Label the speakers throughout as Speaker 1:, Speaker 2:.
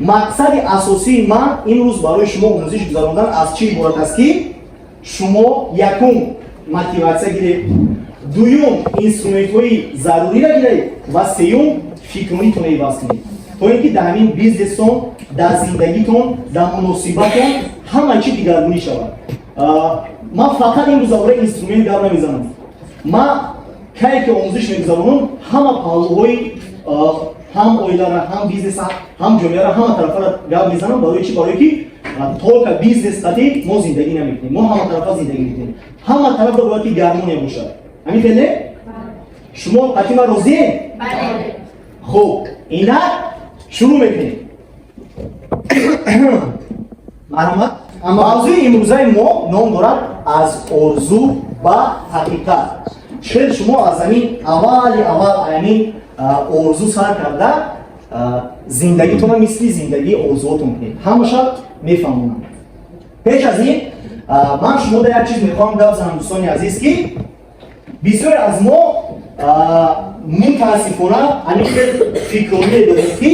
Speaker 1: Мақсади асосии ман имрӯз барои шумо омӯзиш гузарондан аз чӣ иборат аст, ки шумо, якум, мотиватсия гиред, дуюм, инструментҳои заруриро гиред ва сеюм, фикронитонро иваз кунед, то ин ки дар ҳамин бизнестон, дар зиндагитон, дар муносибатон ҳама чӣ дигаргунӣ шавад. Ман фақат имрӯз дар бораи инструмент гап намезанам. Ман кае ки омӯзиш мегузаронам, ҳама паҳлӯҳои ҳам оилара, ҳам бизнеса, ҳам ҷомеара, ҳама тарафара гап мезанам. Барои чӣ? Барое ки только бизнес қати мо зиндагӣ намекунем, мо ҳама тарафа зиндагӣ мекунем. Ҳама тарафа бояд ки гармония бошад. Ҳамин хеле шумо қати ман розием? Хуб, инак шурӯъ мекунем. Марҳамат. Мавзӯи имрӯзаи мо ном дорад «Аз орзу ба ҳақиқат». Хел шумо аз ҳамин аввали аввал, ҳамин орзу сар карда, зиндагитонро мисли зиндагии орзуотон кунед. Ҳамаша мефаҳмонам. Пеш аз ин ман шумода як чиз мехоҳам гап занам, дӯстони азиз, ки бисёре аз мо мутаассифона ҳамин хел фикроние дорем, ки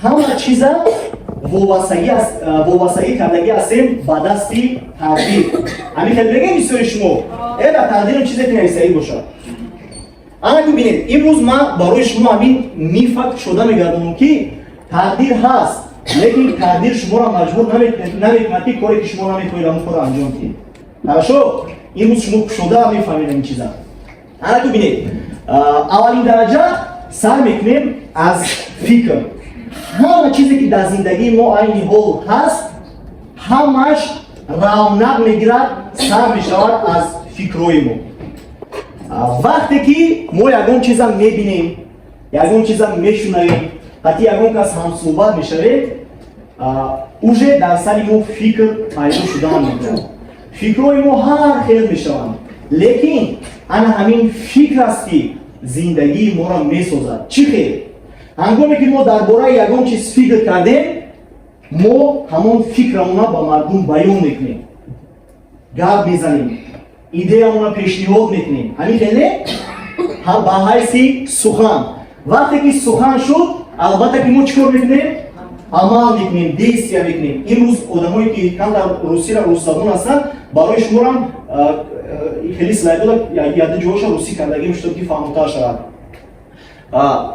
Speaker 1: ҳама чиза вобастагӣ кардагӣ ҳастем ба дасти тақдир. Ҳамин хел мегӯем бисёри шумо: «Э, дар тақдирам чизе ки нависагӣ бошад». Ана бибинед, имрӯз ман барои шумо ҳамин мифа кушода мегардонам, ки тақдир ҳаст, лекин тақдир шуморо маҷбур намекунад, ки коре ки шумо намехоҳед, ҳамон корро анҷом диҳед. Хорошо, имрӯз шумо кушода мефаҳмед ин чиза. Ана бибинед, аввалин дараҷа сар мекунем аз фикр. Ҳама чизе ки дар зиндагии мо айни ҳол ҳаст, ҳамаш равнақ мегирад, сар мешавад аз фикрҳои мо. Вақте ки мо ягон чиза мебинем, ягон чиза мешунавем, ҳатти ягон кас ҳамсӯҳбат мешавем, уже дар сари мо фикр пайдо шудан мекунад. Фикрҳои мо ҳар хел мешаванд, лекин ана ҳамин фикр аст, ки зиндагии моро месозад. Чӣ хел? Ҳангоме ки мо дар бораи ягон чиз фикр кардем, мо ҳамон фикрамона ба мардум баён мекунем, гап мезанем, идеямона пешниҳод мекунем. Ҳамин хел не? Ба ҳайси сухан. Вақте ки сухан шуд, албатта ки мо чӣ кор мекунем? Амал мекунем, действия мекунем. Имрӯз одамое ки камтар русира, русзабон ҳастанд, барои шуморам хеле слайдода яда ҷоша русӣ кардагим, шуд ки фаҳмотар шавад.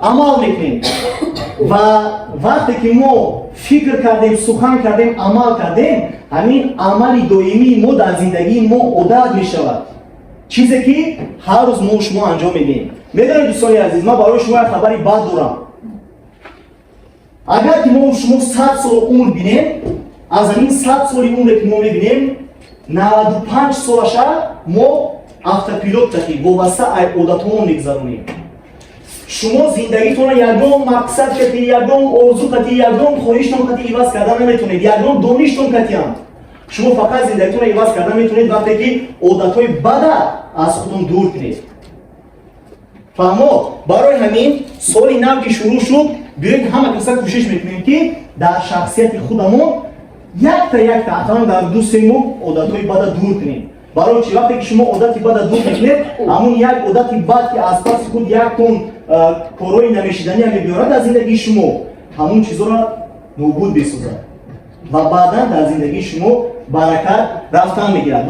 Speaker 1: Амал мекунем ва вақте ки мо фикр кардем, сухан кардем, амал кардем, ҳамин амали доимии мо дар зиндагии мо одат мешавад, чизе ки ҳар рӯз мо шумо анҷом медиҳем. Медонед, дӯстони азиз, ман барои шумо як хабари бад дорам. Агар ки мо шумо 100 сол умр бинем, аз ҳамин 100 соли умре ки мо мебинем, 95 солаша мо автопилот таки вобаста ай одатҳомон мегузаронем. Шумо зиндагитонро ягон мақсад кати, ягон орзу кати, ягон хоҳиштон кати иваз карда наметавонед, ягон доништон катиам. Шумо фақат зиндагитонро иваз карда метавонед, вақте ки одатҳои бада аз худтон дур кунед. Фаҳмо? Барои ҳамин соли нав ки шурӯъ шуд, биёед, ҳама каса кӯшиш мекунем, ки дар шахсияти худамон якта якта ақаллан дар 2-3 моҳ одатҳои бада дур кунем. Барои чӣ? Вақте ки шумо одати бада дур мекунед, ҳамун як одати бад, ки аз паси худ як тон корҳои намешиданиам мебиёрад дар зиндагии шумо, ҳамун чизоро нобуд месозад ва баъдан дар зиндагии шумо баракат рафтан мегирад.